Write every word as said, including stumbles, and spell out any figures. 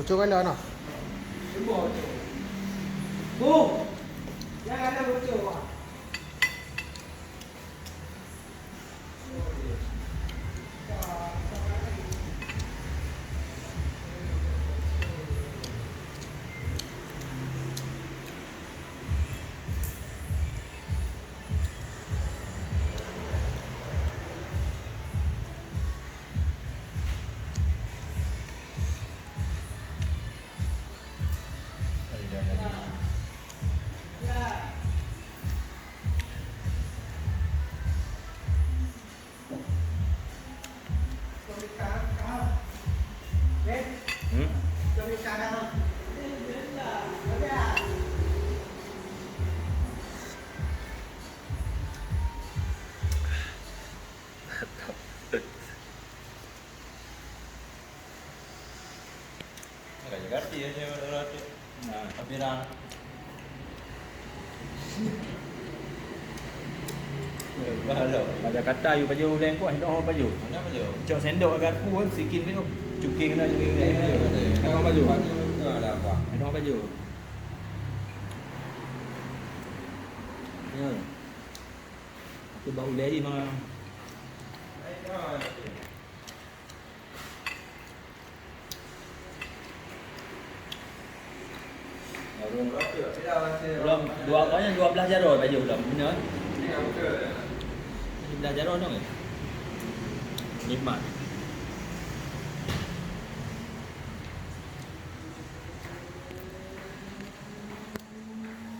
Cok kala nah. Hmm? Nah. Bah lo. Pada kata yue pajoh uleng kuah, hidong pajoh. Cok sendok agar pu kan, sikin tu. Cuking na, cuking na. Hidong pajoh. Hidong pajoh. Ya. Aku bau lagi mah. Belum, dua, pokoknya dua belas jaroe baju belum, benar? Dua belas jaroe dong, eh? Nikmat.